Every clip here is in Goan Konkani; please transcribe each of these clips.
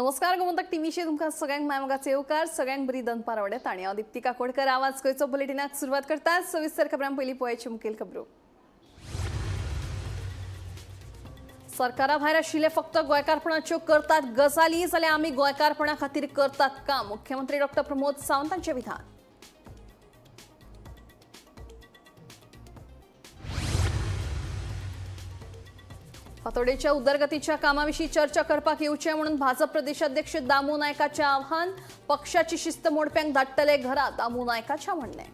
नमस्कार, गोमंतक टीव्हीचेर तुमकां सगळ्यांक मायमोगाचो येवकार. सगळ्यांक बरी दनपार आवडत आनी हांव दीप्ती काकोडकर. आवाज गोंयचो बुलेटिनाक सुरवात करता. सविस्तर खबरां. पयलीं पळयाची मुखेल खबरो. सरकारा भायर आशिल्ले फक्त गोंयकारपणाच्यो करतात गजाली, जाल्यार आमी गोंयकारपणा खातीर करतात काम, मुख्यमंत्री डॉक्टर प्रमोद सावंत हांचें विधान. फातोडेच्या उदरगतीच्या कामाविशीं चर्चा करपाक येवचें म्हणून भाजप प्रदेशाध्यक्ष दामू नायकाचें आव्हान. पक्षाची शिस्त मोडप्यांक धाडटले घरा, दामू नायकाचें म्हणणें.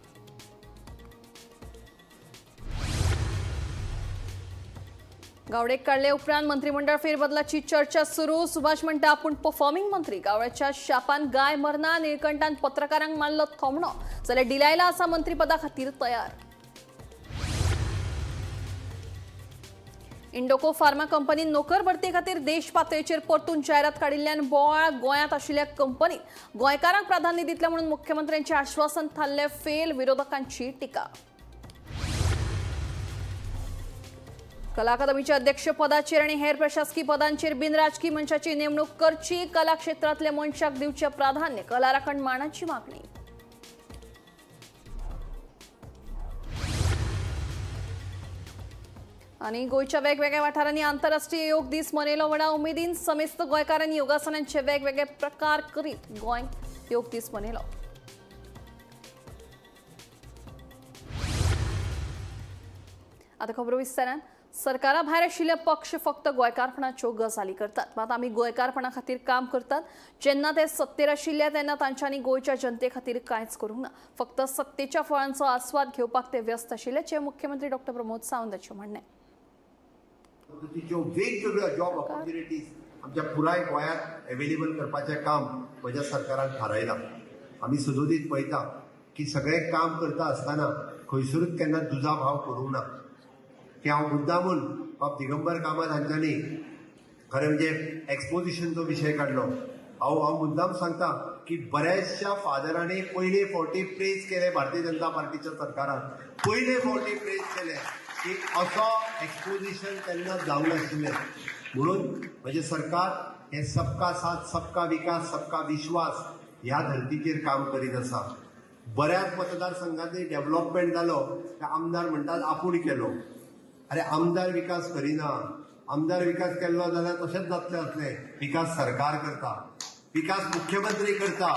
गावडेक काडले उपरांत मंत्रिमंडळ फेरबदलाची चर्चा सुरू. सुभाष म्हणटा आपूण परफॉर्मिंग मंत्री. गावड्याच्या शापान गाय मरना, निळकंठान पत्रकारांक मारलो थोमणो, जाल्यार डिलायला आसा मंत्रीपदा खातीर तयार. इंडोको फार्मा कंपनीन नोकर भरती खातीर देश पातळेचेर परतून जायरात काडिल्ल्यान बोवाळ. गोंयांत आशिल्ल्या कंपनीत गोंयकारांक प्राधान्य दितले म्हणून मुख्यमंत्र्यांचे आश्वासन थारले फेल, विरोधकांची टिका. कला अकादमीच्या अध्यक्षपदाचेर आनी हेर प्रशासकी पदांचेर बिनराजकी मनशाची नेमणूक करची, कला क्षेत्रांतल्या मनशाक दिवचें प्राधान्य, कला राखण मानाची मागणी. आनी गोंयच्या वेगवेगळ्या वाठारांनी आंतरराष्ट्रीय योग दीस मनयलो व्हडा उमेदीन. समेस्त गोंयकारांनी योगासनांचे वेगवेगळे प्रकार करीत गोंय योग दीस मनयलो. आतां खबरो विस्तारान. सरकारा भायर आशिल्ले पक्ष फक्त गोंयकारपणाच्यो गजाली करतात, मात आमी गोंयकारपणा खातीर काम करतात. जेन्ना ते सत्तेर आशिल्ले तेन्ना तांच्यांनी गोंयच्या जनते खातीर कांयच करूंक ना, फक्त सत्तेच्या फळांचो आस्वाद घेवपाक ते व्यस्त आशिल्ल्याचें मुख्यमंत्री डॉक्टर प्रमोद सावंत हांचें म्हणणें. पद्दतीच्यो वेगवेगळ्यो जॉब ऑपॉर्च्युनिटीज आमच्या पुराय गोंयांत अवेलेबल करपाचें काम म्हज्या सरकारान थारायलां. आमी सदोदीत पळयता की सगळें काम करता आसतना खंयसरूच केन्ना दुजाभाव करूंक ना. की हांव मुद्दामून बाब दिगंबर कामत हांच्यांनी खरें म्हणजे एक्सपोजिशनचो विशय काडलो. हांव मुद्दाम सांगता की बऱ्याचशा फादरांनी पयले फावटी प्रेज केले भारतीय जनता पार्टीच्या सरकारान, पयले फावटी प्रेज केले की असो एक्सपोजिशन तेन्ना जावंक नाशिल्लें. म्हणून म्हजें सरकार हें सबका साथ सबका विकास सबका विश्वास ह्या धर्तीचेर काम करीत आसा. बऱ्याच मतदारसंघांनी डेव्हलपमेंट जालो ते आमदार म्हणटात आपूण केलो. अरे आमदार विकास करिना, आमदार विकास केल्लो जाल्यार तशेंच जातलें आसलें. विकास सरकार करता, विकास मुख्यमंत्री करता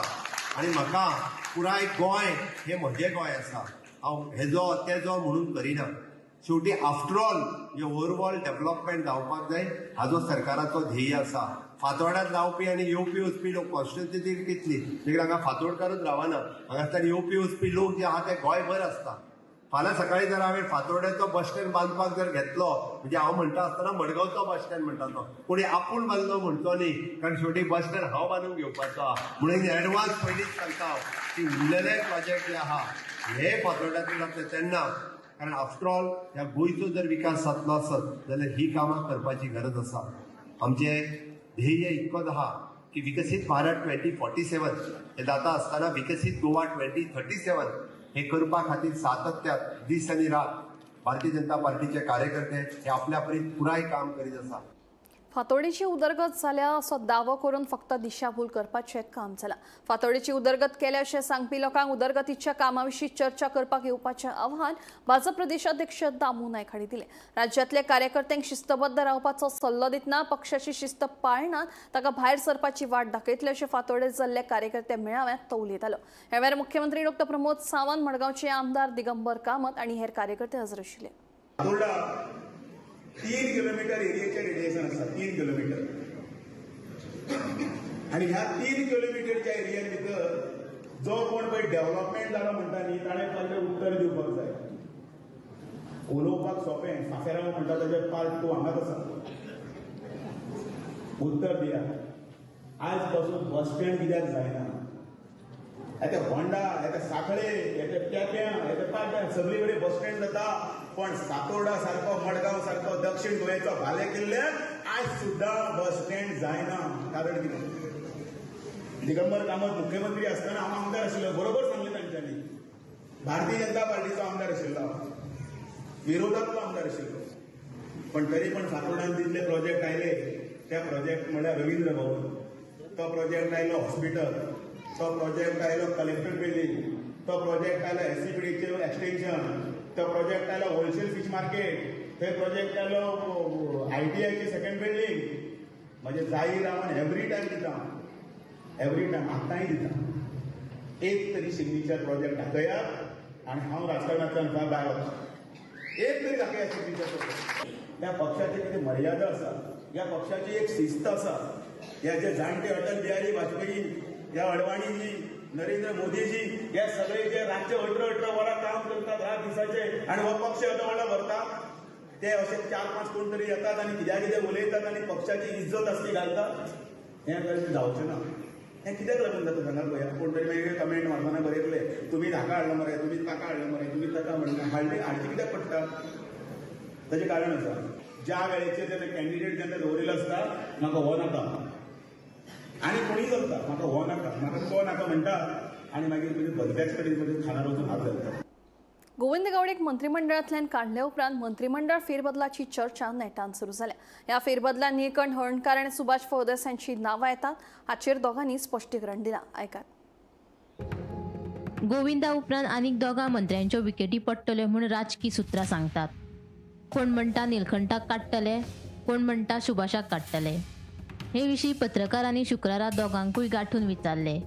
आनी म्हाका पुराय गोंय हें म्हजें गोंय आसा, हांव हेजो तेजो म्हणून करिना. शेवटी आफ्टर ऑल म्हणजे ओवरऑल डेव्हलपमेंट जावपाक जाय हाजो सरकाराचो ध्येय आसा. फातोड्यांत रावपी आनी येवपी वचपी लोक कॉन्स्टिट्युन्सी कितली देखून हांगा फातोडकारूच रावना, हांगासर येवपी वचपी लोक जे आहा ते गोंयभर आसता. फाल्यां सकाळी जर हांवें फातोड्याचो बस स्टँड बांदपाक जर घेतलो म्हणजे हांव म्हणटा आसतना मडगांवचो बस स्टँड म्हणटा तो कोणी आपूण बांदलो म्हणचो न्ही, कारण शेवटी बस स्टँड हांव बांदून घेवपाचो आहा. म्हणून एडवान्स पयलींच सांगता हांव की उरलेले प्रोजेक्ट जे आहा हे फातोड्याचे जातले तेन्ना, कारण आफ्टर ऑल ह्या गोंयचो जर विकास जातलो आसत जाल्यार ही कामां करपाची गरज आसा. आमचें ध्येय इतकोच आहा की विकसीत भारत 2047 हे जाता आसतना विकसीत गोवा 2037 हे करपा खातीर सातत्यात दीस आनी रात भारतीय जनता पार्टीचे कार्यकर्ते हे आपल्या परीन पुराय काम करीत आसा. फातोडेची उदरगत जाल्या असो दावो करून फक्त दिशाभूल करपाचें काम जालां. फातोडेची उदरगत केल्या अशें सांगपी लोकांक उदरगतीच्या कामां विशीं चर्चा करपाक येवपाचें आव्हान भाजप प्रदेशाध्यक्ष दामू नायक हांणी दिलें. राज्यांतल्या कार्यकर्त्यांक शिस्तबद्ध रावपाचो सल्लो दितना पक्षाची शिस्त पाळनात ताका भायर सरपाची वाट दाखयतले अशें फातोडेर जाल्ल्या कार्यकर्त्या मेळाव्यांत तो उलयतालो. ह्या वेळार मुख्यमंत्री डॉक्टर प्रमोद सावंत, मडगांवचे आमदार दिगंबर कामत आनी हेर कार्यकर्ते हजर आशिल्ले. 3 किलोमीटर एरियाचे रेडिएशन आसा, 3 किलोमीटर. आनी ह्या 3 किलोमीटरच्या एरियान भितर जो कोण पळय डेव्हलपमेंट जालो म्हणटा न्ही ताणें ताजें उत्तर दिवपाक जाय. उलोवपाक सोंपें, साखेराव म्हणटा ताजें पार्ट 2 हांगाच आसा. उत्तर दिया. आज पासून बस स्टँड कित्याक जायना? येते होंडा, येते साखळे, येते केप्यां, येते पाट्यां, सगळे कडेन बस स्टँड जाता, पण सातोर्डा सारको, मडगांव सारको, दक्षिण गोंयचो भाले किल्ल्याक आज सुद्दां बस स्टँड जायना. कारण कितें? दिगंबर कामत मुख्यमंत्री आसतना हांव आमदार आशिल्लो, बरोबर सांगलें तांच्यांनी. भारतीय जनता पार्टीचो आमदार आशिल्लो, विरोधांतलो आमदार आशिल्लो, पण तरी पण फातोर्डान जितले प्रोजेक्ट आयले त्या प्रोजेक्ट म्हळ्यार रवींद्र भवन. तो प्रोजेक्ट आयलो हॉस्पिटल, तो प्रोजेक्ट आयलो कलेक्टर बिल्डींग, तो प्रोजेक्ट आयलो एससीपीडीचें एक्सटेन्शन, तो प्रोजेक्ट आयलो होलसेल फीश मार्केट, थंय प्रोजेक्ट आयलो आयटीआयची सेकंड बिल्डींग. म्हणजे जाहीर हांव एवरी टायम दिता, एवरी टायम आतांय दिता. एक तरी सिग्नेचर प्रोजेक्ट दाखयात आनी हांव राजकारणांतल्यान भायर वता. एक तरी दाखयात सिग्नेचर प्रोजेक्ट. ह्या पक्षाची कितें मर्यादा आसा, ह्या पक्षाची एक शिस्त आसा. ह्या जे जाणटे अटल बिहारी वाजपेयी, ह्या अडवाणीजी, नरेंद्र मोदीजी, ह्या सगळे जे रातचे 18-18 वरां काम करतात रात दिसाचे आनी हो पक्ष येदो व्हडलो व्हरता, ते अशे 4-5 कोण तरी येतात आनी कित्या कितें उलयतात आनी पक्षाची इज्जत आसली घालतात. हें तशें जावचें ना. हें कित्याक लागून जाता सांगात पळया. कोण तरी मागीर कमेंट मारतना बरयतले, तुमी हाका हाडलो मरे, तुमी ताका हाडलो मरे, तुमी ताका म्हणलें हाडले, हाडचें कित्याक पडटा? ताचें कारण आसा, ज्या वेळेचेर जेन्ना कॅन्डिडेट जेन्ना दवरिल्लो आसता, म्हाका हो नाका आनी कोणूय चलता, म्हाका हो नाका, म्हाका तो नाका म्हणटा आनी मागीर तुमी भलत्याच कडेन खानार वचून हात घालता. गोविंद गावडेक मंत्रिमंडळांतल्यान काडले उपरांत मंत्रिमंडळ फेरबदलाची चर्चा नेटान सुरू जाल्या. ह्या फेरबदलांत निळकंठ हळर्णकार आनी सुभाष फळदेसाय हांची नांवां येतात हाचेर दोगांनी स्पश्टीकरण दिलां. आयकात. गोविंदा उपरांत आनीक दोगां मंत्र्यांच्यो विकेटी पडटल्यो म्हूण राजकी सुत्रां सांगतात. कोण म्हणटा निलकंठाक काडटले, कोण म्हणटा सुभाषाक काडटले. हे विशीं पत्रकारांनी शुक्रारा दोगांकूय गांठून विचारले.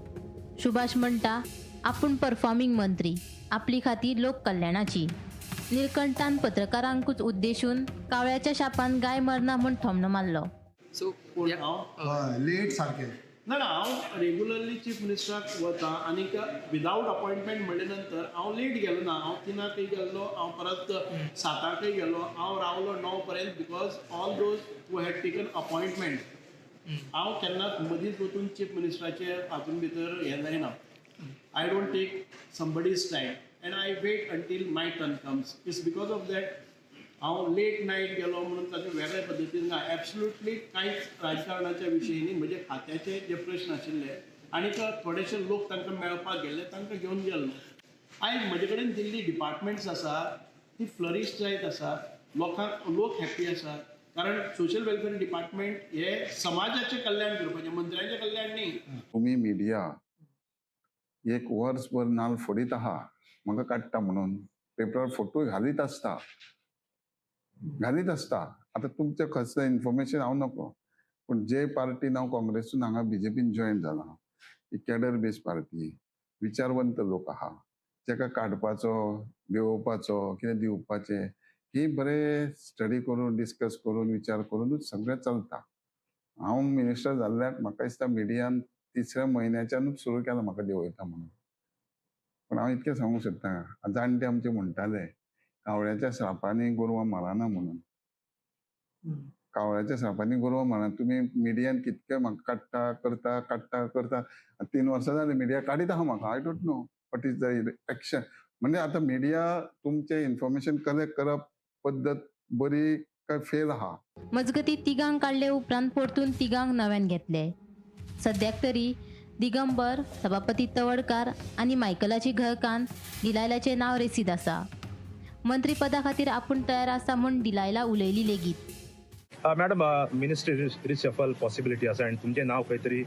सुभाष म्हणटा आपूण परफॉर्मिंग मंत्री, आपली खाती लोक कल्याणाची. निलकंठान पत्रकारांकूच उद्देशून कावळ्याच्या शापान गाय मरना म्हूण थोमणो मारलो. सो लेट सारकें ना ना, हांव रेगुलरली चीफ मिनिस्टराक वता आनी विदावट अपॉयंटमेंट म्हणले नंतर हांव लेट गेलो ना. हांव 3क गेल्लो, हांव परत 7क गेलो, हांव रावलो 9 पर्यंत, because all those who had taken appointment. हांव केन्नाच मदींच वचून चीफ मिनिस्टराचे हातून भितर हें जायना. I don't take somebody's time and I wait until my turn comes. It's because of that हांव लेट नायट गेलो म्हणून ताचे वेगळे पद्दतीन ना. एब्सोल्युटली कांयच राजकारणाच्या विशयी न्ही. म्हजे खात्याचे जे प्रश्न आशिल्ले आनी थोडेशे लोक तांकां मेळपाक गेल्ले, तांकां घेवन गेल्लो. आयज म्हजे कडेन दिल्ली डिपार्टमेंट्स आसा ती फ्लरीश जायत आसा, लोकांक लोक हॅप्पी आसात. कारण सोशल वेलफेअर डिपार्टमेंट हे समाजाचें कल्याण करपाचें, मंत्र्यांचें कल्याण न्ही. तुमी मिडिया एक वर्सभर नाल फोडीत आहा म्हाका काडटा म्हणून, पेपरार फोटो घालीत आसता घालीत आसता. आतां तुमचें कसलें इन्फॉर्मेशन हांव नको, पूण जे पार्टीन हांव काँग्रेसून हांगा बीजेपीन जॉयन जाला, ही कॅडर बेज पार्टी, विचारवंत लोक आहा, ताका काडपाचो देंवोवपाचो कितें दिवपाचें ही बरें स्टडी करून डिस्कस करून विचार करुनूच सगळें चलता. हांव मिनिस्टर जाल्ल्याक म्हाका दिसता मिडियान तिसऱ्या म्हयन्याच्यानूच सुरू केलां म्हाका देंवयता म्हणून. पूण हांव इतकें सांगूंक सोदता, जाणटे आमचे म्हणटाले कावळ्याच्या श्रापांनी गोरवां मरना म्हणून. कावळ्याच्या श्रापांनी गोरवां मरना. तुमी मिडियान कितके म्हाका काडटा करता काडटा करता, 3 वर्सां जालीं मिडिया काडीत आहा म्हाका. I don't know what is the action. म्हणजे आतां मिडिया तुमचें इन्फॉर्मेशन कलेक्ट करप पद्दत बरी काय फेल आहा. मजगती तिगांक काडले उपरांत परतून तिगांक नव्यान घेतले. सद्याक तरी दिगंबर, सभापती तवडकार आनी मायकलाची घरकान्न डिलायलाचें नांव रेसीद आसा. मंत्रीपदा खातीर आपूण तयार आसा म्हूण डिलायला उलयली लेगीत. मॅडम, मिनिस्ट्री रिशफल पॉसिबिलिटी आसा आनी तुमचें नांव खंय तरी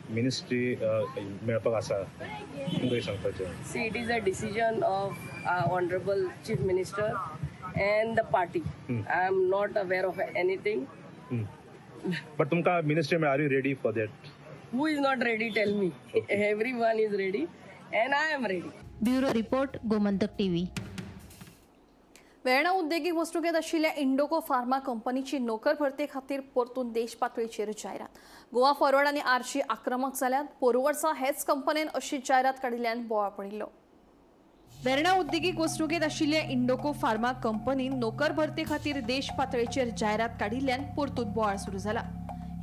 मिनिस्ट्री मेळपाक आसा, तुमकां सांगपाचें? See, it is a decision of our honorable Chief Minister and the party. I am not aware of anything. But तुमकां ministry are you ready for that? Who is not ready? Tell me. Okay. Everyone is ready and I am ready. Bureau report, Gomantak TV. Verna उद्देगीक वसणुकेंत आशिल्ल्या इंडोको फार्मा कंपनीची नोकर भरती खातीर परतून देश पातळीचेर जायरात. गोवा फॉरवर्ड आनी आरजी आक्रमक जाल्यात. पोरूं वर्सा हेच कंपनीन अशी जायरात काडिल्ल्यान बोवाळ पडिल्लो. वेर्णा उद्देगीक वसणुकेंत आशिल्ल्या इंडोको फार्मा कंपनीन नोकर भरती खातीर देश पातळीचेर जायरात काडिल्ल्यान परतून बोवाळ सुरू जाला.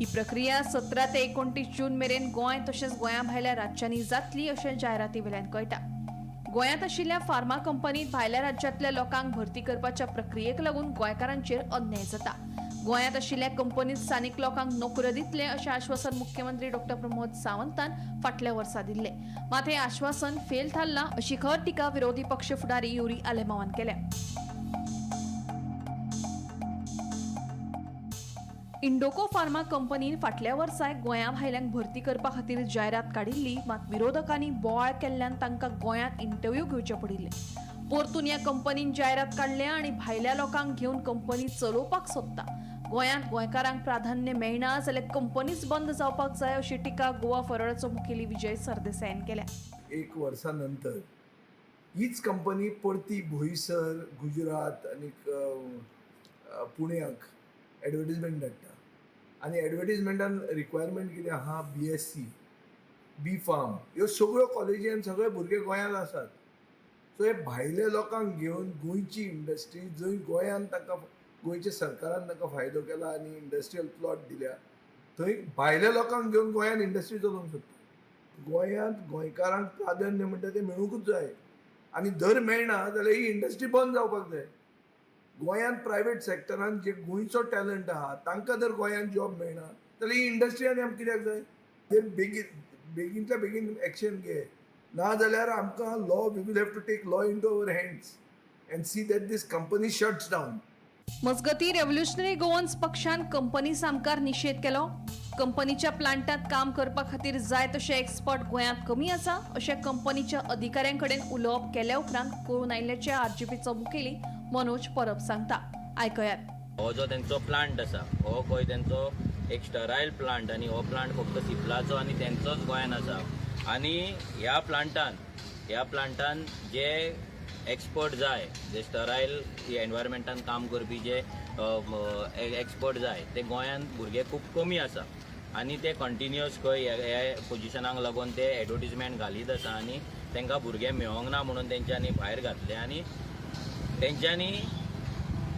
ही प्रक्रिया 17 ते 29 जून मेरेन गोंय तशेंच गोंया भायल्या राज्यांनी जातली अशें जायराती वेल्यान कळटा. गोंयांत आशिल्ल्या फार्मा कंपनीत भायल्या राज्यांतल्या लोकांक भरती करपाच्या प्रक्रियेक लागून गोंयकारांचेर अन्याय जाता. गोंयांत आशिल्ल्या कंपनीत स्थानीक लोकांक नोकऱ्यो दितले अशें आश्वासन मुख्यमंत्री डॉक्टर प्रमोद सावंतान फाटल्या वर्सा दिल्लें. मात हें आश्वासन फेल थारलां अशी खर टिका विरोधी पक्ष फुडारी युरी आलेमावान केल्या. इंडोको फार्मा कंपनीन फाटल्या वर्साय गोंया भायल्यांक भरती करपा खातीर जायरात काडिल्ली, मात विरोधकांनी बोवाळ केल्ल्यान तांकां गोंयांत इंटरव्यू घेवचे पडिल्ले. परतून ह्या कंपनीन जायरात काडल्या आनी भायल्या लोकांक घेवन कंपनी चलोवपाक सोदता. गोंयांत गोंयकारांक प्राधान्य मेळना जाल्यार कंपनीच बंद जावपाक जाय अशी टिका गोवा फॉरवर्डाचो मुखेली विजय सरदेसायान केल्या. एक वर्सा नंतर हीच कंपनी परती बोईसर, गुजरात आनी पुण्याक एडवर्टीजमेंट धाडटा आनी एडवर्टीजमेंटान रिक्वायरमेंट कितें आहा, बीएससी, बी फार्म, ह्यो सगळ्यो कॉलेजी आनी सगळे भुरगे गोंयांत आसात. सो हे भायले लोकांक घेवन गोंयची इंडस्ट्री, जंय गोंयांत तांकां गोंयच्या सरकारान तांकां फायदो केला आनी इंडस्ट्रियल प्लॉट दिल्या, थंय भायल्या लोकांक घेवन गोंयांत इंडस्ट्री चलोवंक सोदता. गोंयांत गोंयकारांक प्राधान्य म्हणटा तें मेळुंकूच जाय आनी जर मेळना जाल्यार ही इंडस्ट्री बंद जावपाक जाय. गोंयांत प्रायवेट सेक्टरान जे गोंयचो टॅलंट आहा तांकां जर गोंयांत जॉब मेळना जाल्यार ही इंडस्ट्री आनी आमकां कित्याक जाय? ते बेगीन बेगीनच्या बेगीन एक्शन घे, ना जाल्यार आमकां law, we will have to take law into our hands and see that this company shuts down. मजगतीं, रेव्होल्युशनरी गोवन्स पक्षान कंपनी सामकार निशेध केलो. कंपनीच्या प्लांटांत काम करपा खातीर जाय तशे एक्सपर्ट गोंयांत कमी आसा अशें कंपनीच्या अधिकाऱ्यां कडेन उलोवप केल्या उपरांत कळून आयिल्ल्याचें आरजीपीचो मुखेली मनोज परब सांगता. आयकयात. हो जो तेंचो प्लांट आसा हो खंय तेंचो एक स्टरायल प्लांट आनी हो प्लांट फक्त सिप्लाचो आनी तेंचोच गोंयान आसा. आनी ह्या प्लांटान जे एक्सपर्ट जाय, जे स्टरायल एनवायरमेंटान काम करपी जे एक्सपर्ट जाय, ते गोंयान भुरगे खूब कमी आसा. आनी ते कंटिन्युअस खंय ह्या पोजिशनाक लागून ते एडवर्टीजमेंट घालीत आसा आनी तांकां भुरगे मेळोंक ना म्हणून तेंच्यांनी भायर घातले. आनी तेंच्यांनी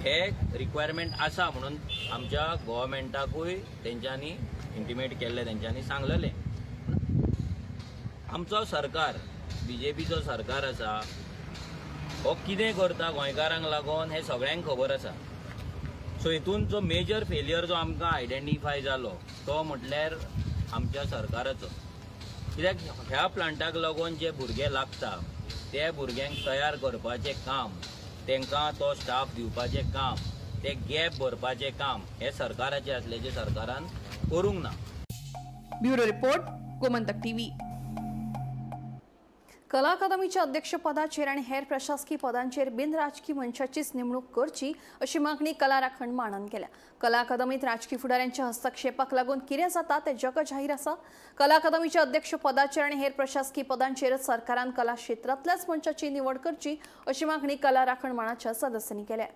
हे रिक्वायरमेंट आसा म्हणून आमच्या गोवमेंटाकूय तेंच्यांनी इंटिमेट केल्लें, तेंच्यांनी सांगलेलें. आमचो सरकार, बीजेपीचो सरकार आसा, हो कितें करता गोंयकारांक लागून हें सगळ्यांक खबर आसा. सो हितून जो मेजर फेलियर जो आमकां आयडेंटिफाय जालो तो म्हटल्यार आमच्या सरकाराचो, कित्याक ह्या प्लांटाक लागून जे भुरगे लागता ते भुरग्यांक तयार करपाचें काम, तांकां तो स्टाफ दिवपाचें काम, ते गॅप भरपाचें काम हें सरकाराचें आसलें, जें सरकारान करूंक ना. Bureau report, Gomantak TV. कला अकादमीच्या अध्यक्षपदाचेर आनी हेर प्रशासकी पदांचेर बिन राजकी मनशाचीच नेमणूक करची अशी मागणी कला राखण मांडान केल्या. कला अकादमीत राजकी फुडाऱ्यांच्या हस्तक्षेपाक लागून कितें जाता तें जग जाहीर आसा. कला अकादमीच्या अध्यक्षपदाचेर आनी हेर प्रशासकी पदांचेर सरकारान कला क्षेत्रांतल्याच मनशाची निवड करची अशी मागणी कला राखण मांडाच्या सदस्यांनी केल्या.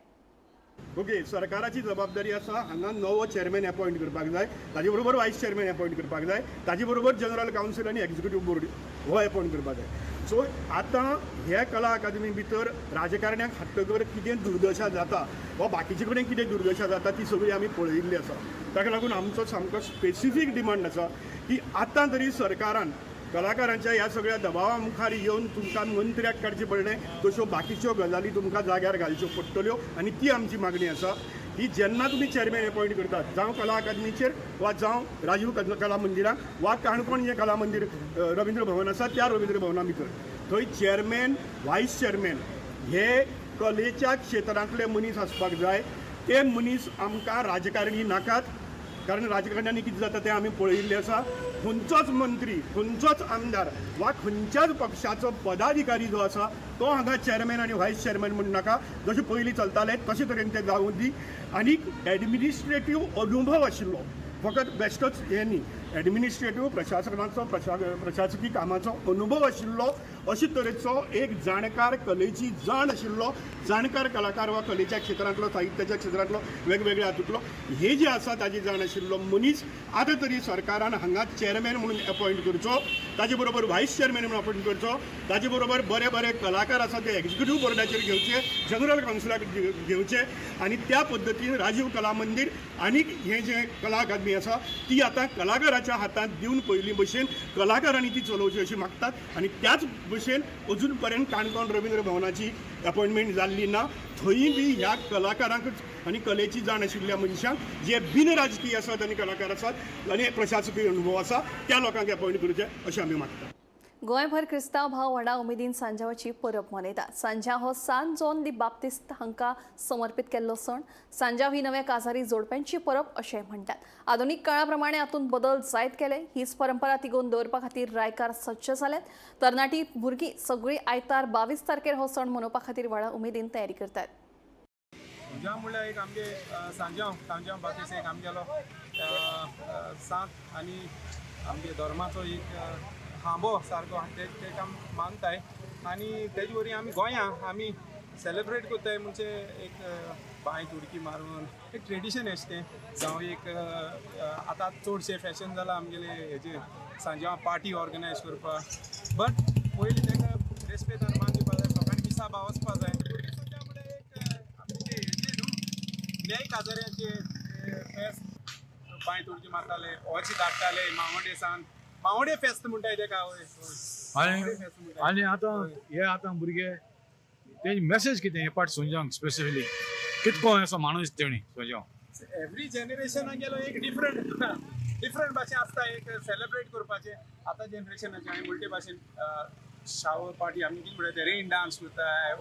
ओके, सरकाराची जबाबदारी आसा, हांगा नवो चेअरमॅन अपॉयंट करपाक जाय, ताजे बरोबर वायस चेअरमॅन अपॉयंट करपाक जाय, ताजे बरोबर जनरल कावन्सील आनी एक्झिक्युटीव बोर्ड हो अपॉयंट करपाक जाय. सो आतां हे कला अकादमी भितर राजकारण्यांक हाडटकर कितें दुर्दशा जाता वा बाकीचे कडेन कितें दुर्दशा जाता ती सगळी आमी पळयिल्ली आसा. ताका लागून आमचो सामको स्पेसिफीक डिमांड आसा की आतां तरी सरकारान कलाकारांच्या ह्या सगळ्या दबावा मुखार येवन तुमकां मंत्र्याक काडचें पडलें, तश्यो बाकीच्यो गजाली तुमकां जाग्यार घालच्यो पडटल्यो. आनी ती आमची मागणी आसा की जेन्ना तुमी चेअरमॅन अपॉयंट करतात, जावं कला अकादमीचेर वा जावं राजीव कला मंदिराक वा काणकोण जें कला मंदीर रवींद्र भवन आसा त्या रवींद्र भवना भितर, थंय चेअरमॅन, वायस चेअरमॅन हे कलेच्या क्षेत्रांतले मनीस आसपाक जाय. ते मनीस आमकां राजकारणी नाकात, कारण राजकारण्यांनी कितें जाता तें आमी पळयिल्लें आसा. खंयचोच मंत्री, खंयचोच आमदार वा खंयच्याच पक्षाचो पदाधिकारी जो आसा तो हांगा चेअरमॅन आनी व्हायस चेअरमॅन म्हूण नाका. जशें पयलीं चलतालें तशें तरेन तें जावूं दी. आनी एडमिनिस्ट्रेटीव अनुभव आशिल्लो, फकत बेश्टोच हें न्ही, एडमिनिस्ट्रेटीव प्रशासनाचो प्रशासकी कामाचो अनुभव आशिल्लो अशे तरेचो एक जाणकार, कलेची जाण आशिल्लो जाणकार कलाकार वा कलेच्या क्षेत्रांतलो, साहित्याच्या क्षेत्रांतलो, वेगवेगळ्या हातूंतलो हे जे आसा ताजी जाण आशिल्लो मनीस आतां तरी सरकारान हांगा चेअरमॅन म्हणून अपॉयंट करचो, ताजे बरोबर व्हायस चेअरमॅन म्हणून अपॉयंट करचो, ताजे बरोबर बरे बरे कलाकार आसा ते एक्झिक्युटीव बोर्डाचेर घेवचे, जनरल कावन्सिलाक घेवचे आनी त्या पद्दतीन राजीव कला मंदीर आनी हें जें कला अकादमी आसा ती आतां कलाकाराच्या हातांत दिवन पयलीं भशेन कलाकारांनी ती चलोवची अशी मागतात. आनी त्याच भशेन अजून पर्यंत काणकोण रवींद्र भवनाची अपॉयंटमेंट जाल्ली ना. थंय बी ह्या कलाकारांकच आनी कलेची जाण आशिल्ल्या मनशांक जे बिन राजकीय आसात आनी कलाकार आसात आनी प्रशासकीय अनुभव आसा त्या लोकांक अपॉयंट करचे अशें आमी मागतात. गोंयभर क्रिस्तांव भाव व्हडा उमेदीन सांजावाची परब मनयतात. सांजाव हो सान जॉन दी बाप्तिस्त हांकां समर्पीत केल्लो सण. सांजाव ही नव्या काजारी जोडप्यांची परब अशें म्हणटात. आधुनीक काळा प्रमाणे हातूंत बदल जायत गेले. हीच परंपरा तिगोवन दवरपा खातीर रायकार सज्ज जाल्यात. तरणाटी भुरगीं सगळीं आयतार 22 तारखेर हो सण मनोवपा खातीर व्हडा उमेदीन तयारी करतात. सांजांव म्हणल्यार एक आमगे सांजांव सांजांव बातीस एक आमगेलो सांत आनी आमगे धर्माचो एक खांबो सारको तेका मानताय आनी तेजे वरी आमी गोंया आमी सेलेब्रेट करताय. म्हणजे एक बांयत उडकी मारून एक ट्रेडिशन अशें तें, जावं एक आतां चडशें फॅशन जालां आमगेले हेजे सांजांव पार्टी ऑर्गनायज करपाक, बट पयलीं तेका रेस्पेदान मान दिवपा जाय, सगळ्यांनी मिसा बा वचपा जाय. सांजांव म्हणल्यार एक आमचे हेजे न्हू न्याय काजाऱ्याचे फेस्त, बांयत उडकी मारताले, ओची धाडटाले मावोडे सान, मावोडे फेस्त म्हणटाय तेका. आनी आतां हे आतां भुरगे तेजी मेसेज कितें हे पाट सोंजांक स्पेसिफिकली कितको असो माणूस तेणी सोंजांव एवरी जनरेशनाक गेलो एक डिफरंट डिफरंट भाशेन आसता एक सेलेब्रेट करपाचें. आतां जनरेशनाचें आमी उलटे भाशेन शावर पार्टी आमी कितें म्हणटा ते रेन डांस करताय.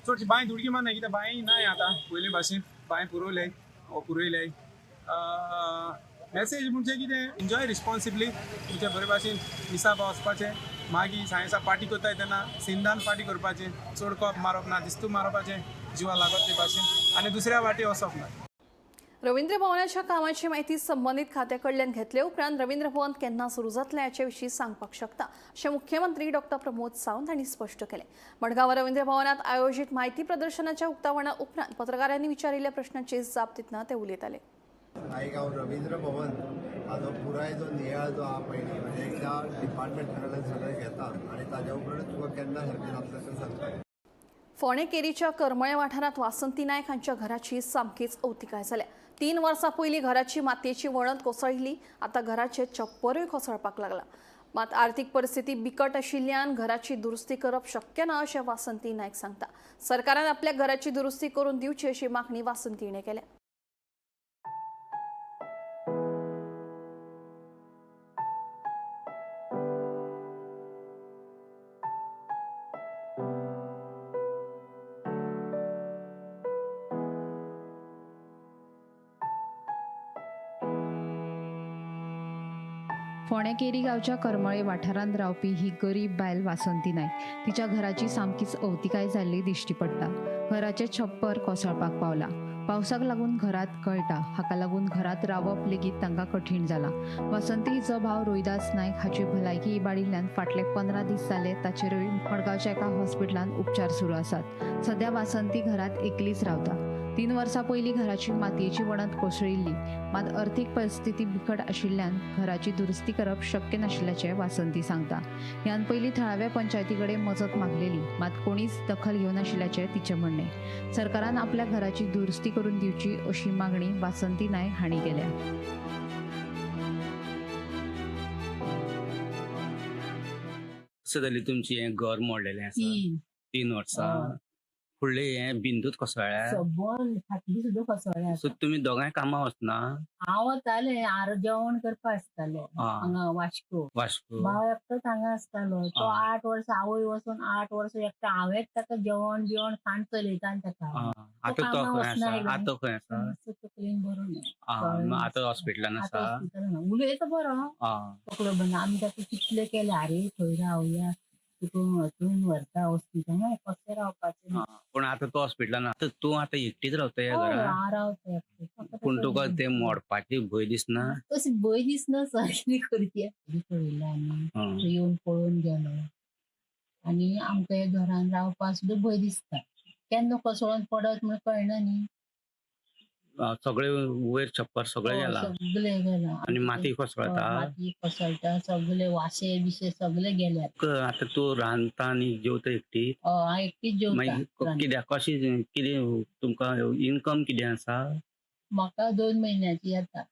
चडशी बांय उडकी मारना कित्याक बांय नाय आतां पयले भाशेन, बांय पुरवले ओ पुरयले. मेसेज म्हणजे कितें, एन्जॉय रिस्पॉन्सिबली, तुमच्या बरे भाशेन मिसा वचपाचें, मागीर सायन्सा पार्टी करताय तेन्ना सिंदान पार्टी करपाचें, चड कोप मारप ना, दिस्तू मारपाचें जिवा लागत ते भाशेन आनी दुसऱ्या वाटे वचप ना. रवींद्र भवनाच्या कामाची माहिती संबंदीत खात्या कडल्यान घेतले उपरांत रवींद्र भवन केन्ना सुरू जातलें हाचे विशीं सांगपाक शकता अशें मुख्यमंत्री डॉ प्रमोद सावंत हांणी स्पश्ट केलें. मडगांव रवींद्र भवनात आयोजीत माहिती प्रदर्शनाच्या उक्तावणा उपरांत पत्रकारांनी विचारिल्ल्या प्रश्नांची जाप दितना ते उलयताले. एक हांव रवींद्र भवन हाजो पुराय जो नियाळ जो आहा पयलीं म्हणजे एकदां डिपार्टमेंटा कडल्यान सगळें घेता आनी ताज्या उपरांत तुका केन्ना सारकें जातलें तें सांगता. फोंडें केरीच्या करमळे वाठारांत वासंती नायक हांच्या घराची सामकीच अवतिकाय जाल्या. 3 वर्सां पयलीं घराची मातयेची वणत कोसळिल्ली, आतां घराचें छप्परूय कोसळपाक लागला. मात आर्थीक परिस्थिती बिकट आशिल्ल्यान घराची दुरुस्ती करप शक्य ना अशें वासंती नायक सांगता. सरकारान आपल्या घराची दुरुस्ती करून दिवची अशी मागणी वासंती हिणें केल्या. फोंडें केरी गांवच्या करमळे वाठारांत रावपी ही गरीब बायल वासंती नायक. तिच्या घराची सामकीच अवतिकाय जाल्ली दिश्टी पडटा. घराचें छप्पर कोसळपाक पावलां. पावसाक लागून घरांत गळटा, हाका लागून घरांत रावप लेगीत तांकां कठीण जालां. वासंती हिचो भाव रोहिदास नायक हाची भलायकी इबाडिल्ल्यान फाटले 15 दीस जाले ताचेरूय मडगांवच्या एका हॉस्पिटलांत उपचार सुरू आसात. सद्या वासंती घरांत एकलीच रावता. 3 वर्सां पयलीं घराची मातयेची वणत कोसळिल्ली, मात अर्थीक परिस्थिती बिकट आशिल्ल्यान घराची दुरुस्ती करप शक्य नाशिल्ल्याचें वासंती सांगता. ह्यान पयलीं थळाव्या पंचायती कडेन मजत मागलेली, मात कोणीच दखल घेवनाशिल्ल्याचें तिचें म्हणणें. सरकारान आपल्या घराची दुरुस्ती करून दिवची अशी मागणी वासंती नायक हांणी केल्या. जाली तुमची हें घर मोडलेलें आसा 3 वर्सां, फुडले हें बिंदूत कोसळ्ळ्या, सबंद फाटली सुद्दां कोसळ्ळ्या. सो तुमी दोगांय कामां वचना? हांव वतालें, आर जेवण करपा आसतालें हांगा वास्को. वास्को भाव एकटोच हांगा आसतालो. तो 8 वर्सां आवय वचून 8 वर्सां एकटो, हांवेंच ताका जेवण बिवण खाण चलयता ताका. आतां तो खंय आसा? आतां खंय आसा? तकलेन बरो ना, आतां हॉस्पिटलान आसा. उलयता बरो, तकलो बरो. आमी ताका कितले केले, आरे खंय रावया तुका वचून व्हरता हॉस्पिटलान, कशें रावपाचें. पूण आतां तो हॉस्पिटलान, आतां तूं आतां एकटीच रावता ह्या घरांत? रावता एकटें. पूण तुका तें मोडपाची भंय दिसना? तशी भंय दिसना सर, कितें करया. पळयलें आमी, येवन पळोवन गेलो आनी आमकां ह्या घरान रावपाक सुद्दां भंय दिसता. केन्ना कोसळोन पडत म्हूण कळना न्ही. सगळे वयर छप्पर सगळे गेला, सगळे गेला आनी माती कोसळता, माती कोसळटा, सगळे वाशे बिशे सगळे गेल्यात. आतां तूं रांदता आनी जेवता एकटी? हांव एकटीच जेवता. मागीर कित्याक कशें कितें तुमकां इनकम कितें आसा? म्हाका 2 म्हयन्याची येता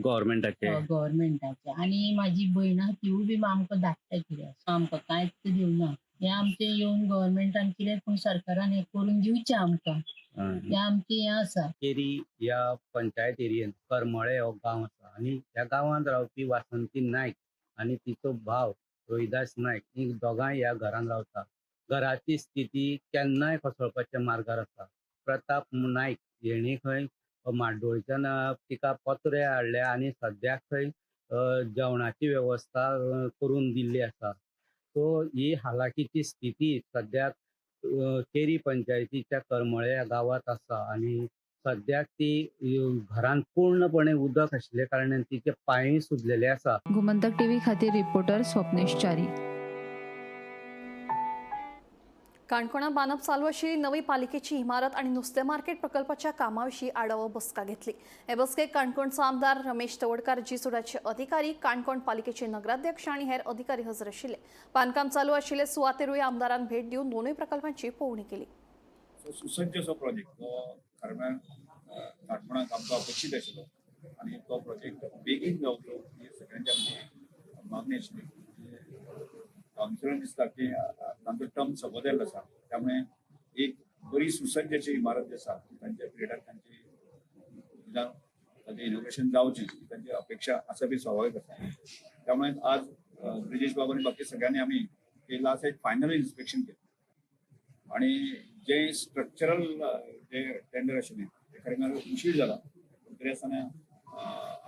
गव्हर्मेंटाचे. गव्हर्मेंटाचे. आनी म्हाजी भयण आहा तिवूय बी आमकां धाडटा कितें, आमकां कांयच दिवना. हें आमचें येवन गव्हर्मेंटान कितें पूण सरकारान हें करून दिवचें आमकां, हें आमचें हें आसा. केरी ह्या पंचायत एरियेन करमळे हो गांव आसा आनी ह्या गांवांत रावपी वासंती नायक आनी तिचो भाव रोहिदास नायक ही दोगांय ह्या घरान रावता. घराची स्थिती केन्नाय कोसळपाच्या मार्गार आसा. प्रताप नायक हेणी खंय म्हाड्डोळच्यान तिका पत्रे हाडले आनी सद्याक खंय जेवणाची वेवस्था करून दिल्ली आसा. सो ही हालाकीची स्थिती सद्याक केरी पंचायतीच्या करमळे ह्या गांवांत आसा आनी सद्याक ती घरान पूर्णपणे उदक आशिल्ल्या कारणान तिचे पांयूय सुजलेले आसा. गोमंतक टीव्ही खातीर रिपोर्टर स्वप्नेश च्यारी. काणकोणां बांदप चालू आशिल्ली नवी पालिकेची इमारत आनी नुस्तें मार्केट प्रकल्पाच्या कामाविशीं आढावो बसका घेतली. हे बसकेक काणकोणचो आमदार रमेश तवडकार, जीसुडाचे अधिकारी, काणकोण पालिकेचे नगराध्यक्ष आनी हेर अधिकारी हजर आशिल्ले. बांदकाम चालू आशिल्ले सुवातेरूय आमदारान भेट दिवन दोनूय प्रकल्पांची पळोवणी केली. सुसज्ज असो प्रोजेक्ट तो खरें म्हळ्यार काणकोणाक आमकां अपेक्षीत आशिल्लो आनी तो प्रोजेक्ट बेगीन जावचो ही सगळ्यांची आमची मागणी आशिल्ली. कावन्सिलर दिसता की तांचो टर्म सोंपत आयिल्लो आसा, त्यामुळे एक बरी सुसज्ज अशी इमारत जी आसा तांच्या पिरियडाक तांची ताचें इनोग्रेशन जावचें ही तांची अपेक्षा आसा बी स्वाभावीक आसा. त्यामुळे आज ब्रिजेश बाबू आनी बाकी सगळ्यांनी आमी लास्ट एक फायनल इन्स्पेक्शन केलें आनी जे स्ट्रक्चरल जे टेंडर आशिल्लें ते खरें म्हळ्यार उशीर जाला, पूण तरी आसतना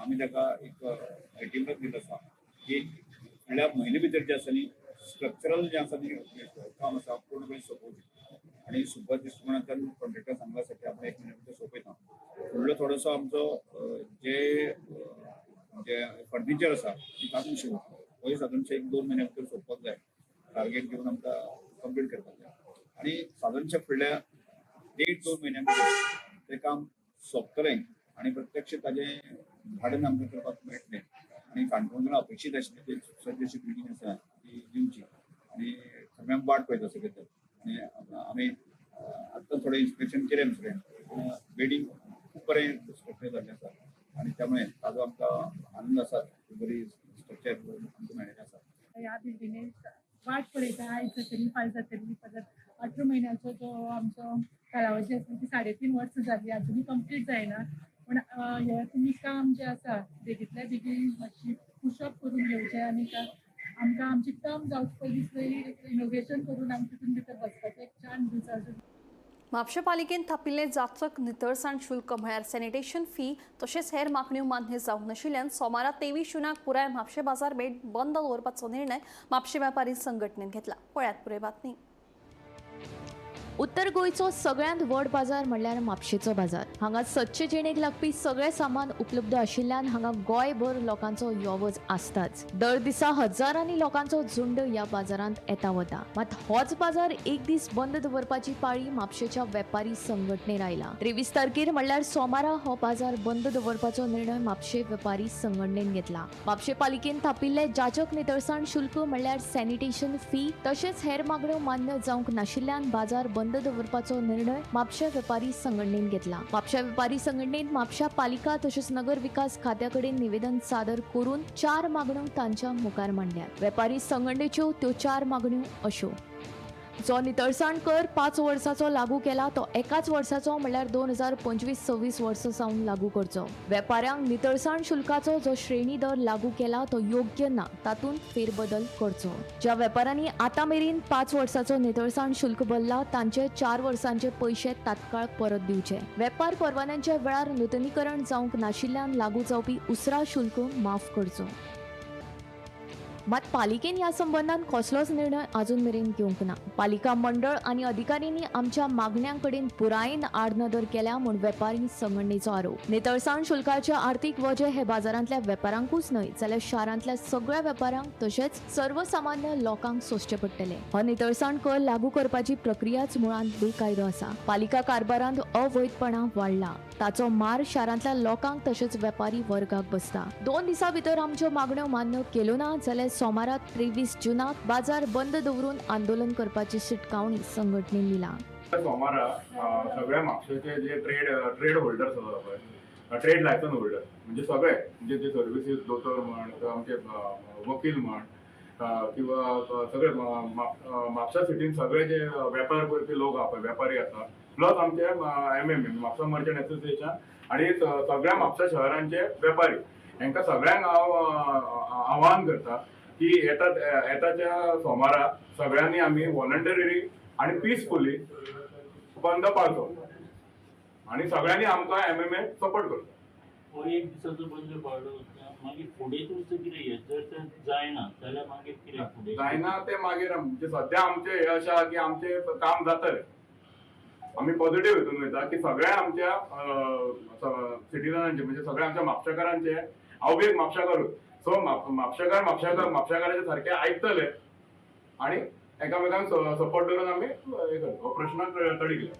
आमी ताका एक अल्टिमेटम दिल्लो आसा की फुडल्या म्हयने भितर जें आसा न्ही स्ट्रक्चरल जें आसा न्ही काम आसा पूर्णपणे सोंपोवचें आनी सुपर दृश्टिकोणांतल्यान कॉन्ट्रॅक्टर सांगला आसा की आपण एक म्हयन्या भितर सोंपयता. फुडलो थोडोसो आमचो जे जे फर्निचर आसा ती तातूंत उशीर जाता, होय सादारणशे 1-2 म्हयन्या भितर सोंपपाक जाय, टार्गेट घेवन आमकां कंप्लीट करपाक जाय आनी सादारणशे फुडल्या 1.5-2 म्हयन्या भितर तें काम सोंपतलें आनी प्रत्यक्ष ताजें उद्घाटन आमकां करपाक मेळटलें आनी काणकोणकारांक अपेक्षीत आशिल्ली ती सुसज्ज अशी बिल्डींग आसा ती दिवची आनी खरें वाट पळयता सगळे. आनी आमी आत्तां थोडें इन्स्पेक्शन केलें आमी सगळें, बिल्डींग खूब बरें स्ट्रक्चर जाल्लें आसा आनी त्यामुळे ताजो आमकां आनंद आसा, बरी स्ट्रक्चर आमकां मेळिल्लें आसा. ह्या बिल्डिंगेक वाट पळयता, आयज जातली फाल्यां जातली, परत 18 म्हयन्याचो जो आमचो कालावधी आसा ती 3.5 वर्सां जाली अजुनूय कंप्लीट जायना. पूण हें तुमी काम जें आसा बेगींतल्या बेगीन मातशी पुशअप करून घेवचें आनी आमकां आमची टर्म जावचे पयलीं इनोग्रेशन करून आमी तितून भितर वचपाचें एक चान्स दिवचो. म्हापशें पालिकेन थापिल्लें जाचक नितळसाण शुल्क म्हळ्यार सॅनिटेशन फी तशेंच हेर मागण्यो मान्य जावंक नाशिल्ल्यान सोमारा 23 जूनाक पुराय म्हापशें बाजारपेठ बंद दवरपाचो निर्णय म्हापशें वेपारी संघटनेन घेतला. पळयात पुराय बातमी. उत्तर गोंयचो सगळ्यांत व्हड बाजार म्हणल्यार म्हापशेचो बाजार. हांगा सदचे जिणेक लागपी सगळें सामान उपलब्ध आशिल्ल्यान हांगा गोंयभर लोकांचो यो वच आसताच. दर दिसा हजारांनी लोकांचो झुंड ह्या बाजारांत येता वता. मात होच बाजार एक दीस बंद दवरपाची पाळी म्हापशेच्या वेपारी संघटनेर आयला. 23 तारखेर म्हणल्यार सोमारा हो बाजार बंद दवरपाचो निर्णय म्हापशे वेपारी संघटनेन घेतला. म्हापशे पालिकेन थापिल्ले जाचक नितळसाण शुल्क म्हणल्यार सॅनिटेशन फी तशेंच हेर मागण्यो मान्य जावंक नाशिल्ल्यान बाजार बंद दवरपाचो निर्णय म्हापशा वेपारी संघटनेन घेतला. म्हापशा वेपारी संघटनेन म्हापशा पालिका तशेंच नगर विकास खात्या कडेन निवेदन सादर करून 4 मागण्यो तांच्या मुखार मांडल्यात. वेपारी संघटनेच्यो त्यो 4 मागण्यो अश्यो: जो नितळसाण कर 5 वर्साचो लागू केला तो एकाच वर्साचो म्हणल्यार 2025-26 वर्सां सावन लागू करचो. वेपाऱ्यांक नितळसाण शुल्काचो जो श्रेणी दर लागू केला तो योग्य ना, तातूंत फेरबदल करचो. ज्या वेपाऱ्यांनी आतां मेरेन 5 वर्साचो नितळसाण शुल्क भरला तांचे 4 वर्सांचे पयशे तात्काळ परत दिवचे. वेपार परवान्यांच्या वेळार नुतनीकरण जावंक नाशिल्ल्यान लागू जावपी उसरा शुल्क माफ करचो. मात पालिकेन ह्या संबंदान कसलोच निर्णय अजून मेरेन घेवंक ना. पालिका मंडळ आनी अधिकाऱ्यांनी आमच्या मागण्यां कडेन पुरायेन आडनदर केल्या म्हूण वेपारी संघटनेचो आरोप. नितळसाण शुल्काचे आर्थीक वजें हे बाजारांतल्या वेपाऱ्यांकूच न्हय जाल्यार शारांतल्या सगळ्या वेपाऱ्यांक तशेंच सर्वसामान्य लोकांक सोंसचें पडटलें. हो नितळसाण कर लागू करपाची प्रक्रियाच मुळांत बेकायदो आसा. पालिका कारभारांत अवैधपणा वाडला, ताचो मार शारांतल्या लोकांक तशेंच वेपारी वर्गाक बसता. 2 दिसां भितर आमच्यो मागण्यो मान्य केल्यो ना जाल्यार सोमारा 23 जूनाक बाजार बंद दवरून आंदोलन करपाची शिटकावणी संघटनेन दिला. सोमारा सगळ्या म्हापशेचे जे ट्रेड होल्डर्स आसा पळय, ट्रेड लायसन्स होल्डर म्हणजे सगळे, म्हणजे जे सर्विसीस दोतोर म्हण, आमचे वकील म्हण, किंवा सगळे म्हापसा सिटीन सगळे जे वेपार करपी लोक आहा पळय, वेपारी आसा, प्लस आमचे एमएमए म्हापसा मर्चंट एसोसिएशन आनी सगळ्या म्हापसा शहरांचे वेपारी, हांकां सगळ्यांक हांव आव्हान करता की येता येताच्या सोमारा सगळ्यांनी आमी व्हॉलंटरीली आनी पिसफुली बंद पाळचो आनी सगळ्यांनी आमकां एमएमए सपोर्ट करचो. हो एक दिसाचो बंद पाळलो, मागीर फुडें तुमचें कितें हें जर तें जायना जाल्यार मागीर कितें फुडें? जायना ते मागीर म्हणजे सद्या आमचें हें अशें आहा की आमचें काम जातलें. आमी पॉझिटिव्ह हितून वयता की सगळ्या आमच्या सिटीजनांचे, म्हणजे सगळ्या आमच्या म्हापशेकारांचे, हांव बी एक म्हापशेकारूच, सो म्हापशेकार म्हापशेकार म्हापशेकाराचे सारके आयकतले आनी एकामेकांक सपोर्ट करून आमी हे करतले, हो प्रश्न तडीक.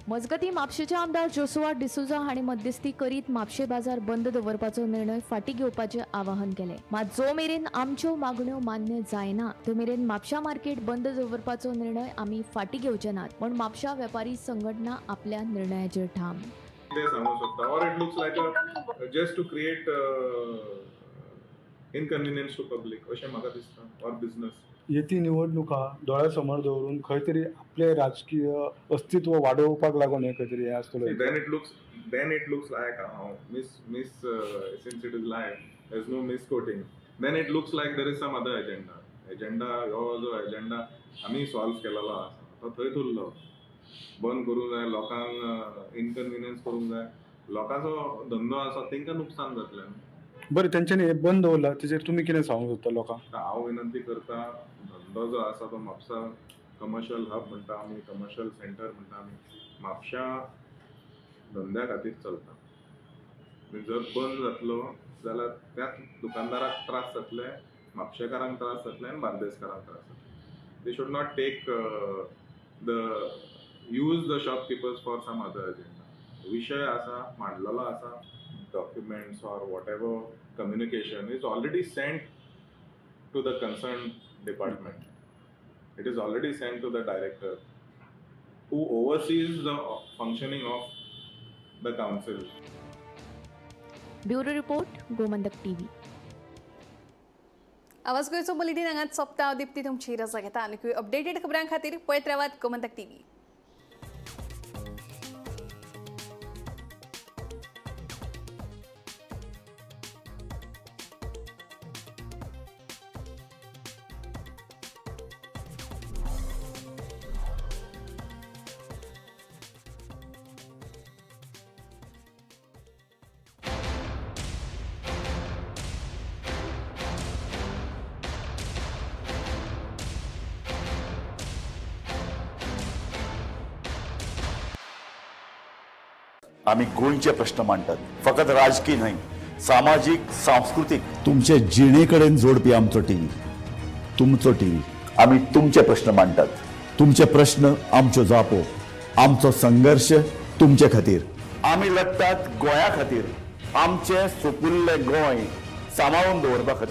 मजगतीं, म्हापशेचे आमदार जोसुआ डिसोझा हांणी मध्यस्थी करीत म्हापशें बाजार बंद दवरपाचो निर्णय फाटीं घेवपाचें आवाहन केलें. मात जो मेरेन आमच्यो मागण्यो मान्य जायना तो मेरेन म्हापशा मार्केट बंद दवरपाचो निर्णय आमी फाटीं घेवचे नात म्हूण म्हापशा वेपारी संघटना आपल्या निर्णयाचेर ठाम. ते सांगू शकता or it looks like a just to create inconvenience to public अशें म्हाका दिसता ऑर बिझनस. येती निवडणुका दोळ्यासमोर दवरून खंय तरी आपले राजकीय अस्तित्व वाडोवपाक लागून हें खंय तरी हें आसतलें. Then it looks like miss miss since it is live, there is no misquoting, then it looks like there is some other agenda. Agenda ह्यो जो एजेंडा आमी सॉल्व केलेलो आसा तो थंयच उरलो. बंद करूंक जाय, लोकांक इनकन्विनियन्स करूंक जाय, लोकांचो धंदो आसा तांकां नुकसान जातलें न्हू. बरें, तेंच्यांनी हें बंद दवरलां तेजेर तुमी कितें सांगूंक सोदता लोकांक? हांव विनंती करता, धंदो जो आसा तो म्हापसा कमर्शियल हब म्हणटा आमी, कमर्शियल सेंटर म्हणटा आमी, म्हापश्या धंद्या खातीर चलता. जर बंद जातलो जाल्यार त्याच दुकानदाराक त्रास जातले, म्हापशेकारांक त्रास जातले आनी बार्देसकारांक त्रास जातले. They should not take the use the shopkeepers for some other agenda. विशय आसा, मांडलेलो आसा, documents or whatever communication is already sent to the concerned department. It is already sent to the director who oversees the functioning of the council. Bureau report, Gomantak TV. आवाज गोंयचो बुलेटीन हांगाच सोंपता. हांव दिप्ती तुमची रजा घेता. आनीकूय अपडेटेड खबरां खातीर पळयत रावात गोमंतक टीव्ही. आमी गोंयचे प्रश्न मांडटात, फकत राजकीय न्हय, सामाजीक, सांस्कृतीक, तुमचे जिणे कडेन जोडपी आमचो टीव्ही, तुमचो टीव्ही. आमी तुमचे प्रश्न मांडटात, तुमचे प्रश्न आमच्यो जापो, आमचो संघर्श तुमचे खातीर. आमी लढटात गोंया खातीर, आमचें सुपुल्लें गोंय सांबाळून दवरपा खातीर.